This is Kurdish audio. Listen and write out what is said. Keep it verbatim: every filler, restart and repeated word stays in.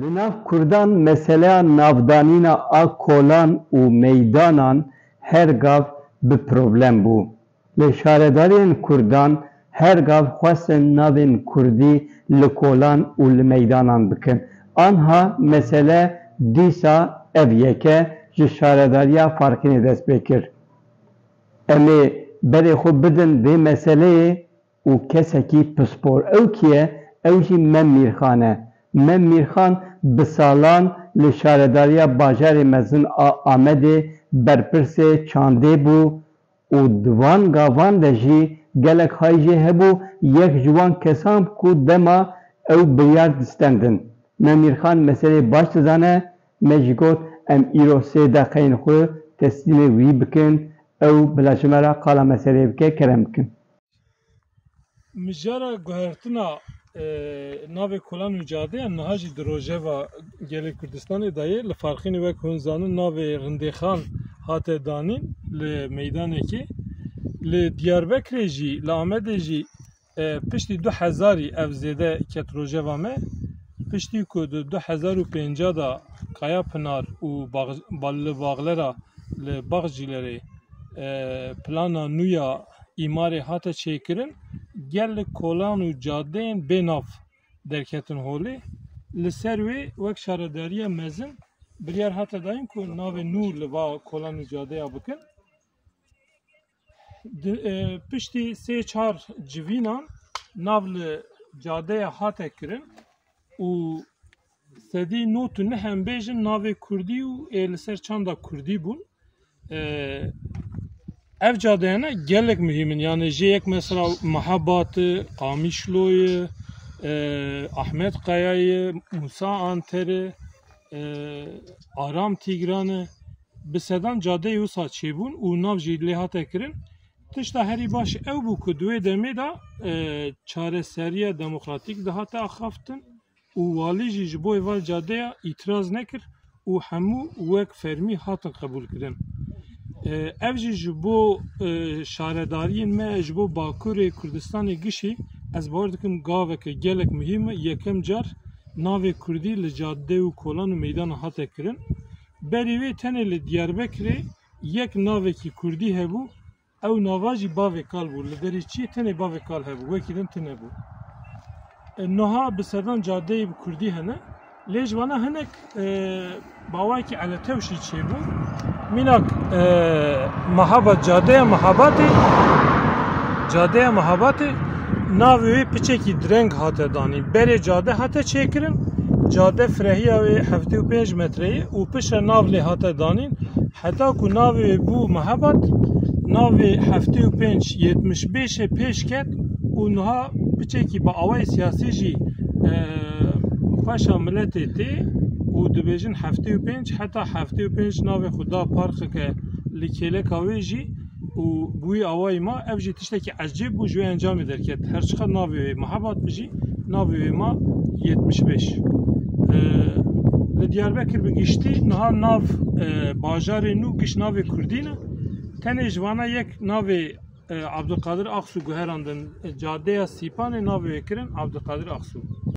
Li nav Kurdan meseleya navdanîna a kolan û meydanan her gav bi problem bû. Lê şaredariyên Kurdan her gav xwestin navên Kurdî li kolan û li meydanan bikin. Anha mesele dîsa ev yek e, ji şaredariya Farqînê dest pê kir. Em ê berê xwe bidin vê meseleyê û kesekî pispor. Ew kî ye? Ew jî Mem Mîrxan e. Mem Mîrxan bi salan li şaredariya bajarê mezin a Amedê berpirsê çandê bû û di van gavan de jî gelek hay jê hebû, yek ji wan kesan ku dema ew biryar distendin. Mem Mîrxan meseleyê baş dizane, me jî got, em îro sê deqeyên xwe teslîmê wî bikin, ew bila ji me re qala meseleyê bike, kerem bikin. Mijara guhertina, e, navê kolan û cadeyan niha jî di rojeva gelê Kurdistanê de ye. Li Farqînê, wek hûn zanin, navê Rindêxan hate danîn li meydanekê. Li Diyarbekirê jî, li Amedê jî, e, piştî du hezarî ev zêde ket rojeva me. Piştî ku di du hezar û pênca de Kaya Pinar û Bax-, Ba-, li Baxlera, li Baxcîlerê, e, plana nû ya îmarê hate çêkirin, gelek kolan û cadeyên bênav derketin holê. Li ser wê wek şaredariya mezin biryar hate dayîn ku navê nû li va kolan û cadeya bikin. Di, e, piştî sê çar civînan nav li cadeya hate kirin û sedî nod û neh em bêjin navê kurdî û ê li ser çanda kurdî bûn. E, ev cadeyane gelek muhîm in. Yani jê yek mesela Mehabat e, Qamişlo ye, e, Ahmet Kaya ye, Musa Anter e, e, Aram Tîgran e. Bi sedan cadeyê wisa çêbûn û nav jî lê hate kirin. Tişta herî baş ew bû ku di wê demê de, e, çareseriya demokratîk dihate axaftin û walî jî ji bo êvar cadeya îtiraz nekir û hemû wek fermî hatin qebûlkirin. E, ev jî ji bo, e, şaredariyên me, ji bo Bakurê Kurdistanê gişî, ez bawer dikim gaveke gelek muhîm e. Yekem car navê kurdî li cadde û kolan û meydana hate kirin. Berî wê tenê li Diyarbekirê yek navekî kurdî hebû, ew nava jî Bavê Kal bû. Li derî çiyê tenê Bavê Kal hebû, wekî din tune bû. E, niha bi sedan cadeyê bi kurdî hene. Lê ji vana hinek, e, bi awayekî eletewşî çêbû. Mînak, e, Mehabat, cadeya Mehabatê, cadeya Mehabatê navê wê piçekî direng hate danîn. Berê cade hate çêkirin, cade firehiya wê heftê û pênc metre ye û piştre nav lê hate danîn. Heta ku navê wê bû Mehebat, navê heftê û pênc yetmiş beşê pêş ket û niha piçekî bi awayê siyasî jî, e, xweşa miletê tê û dibêjin heftê û pênc, heta heftê û pênc navê xwe da parkeke li kêleka wê jî û bi wî awayî ma. Ev jî tiştekî ecêb bû, ji wê encamê derket. Her çiqas navê wê Mehebat bi jî, navê wê ma yetmiş beş. E, li Diyarbekir bi giştî niha nav, e, bajarê nû giş navê kurdî ne. Tenê ji vana yek navê, e, Abdulkadir Aksu guherandin, e, cadeya Sîpanê navê wê kirin Abdulkadir Aksu.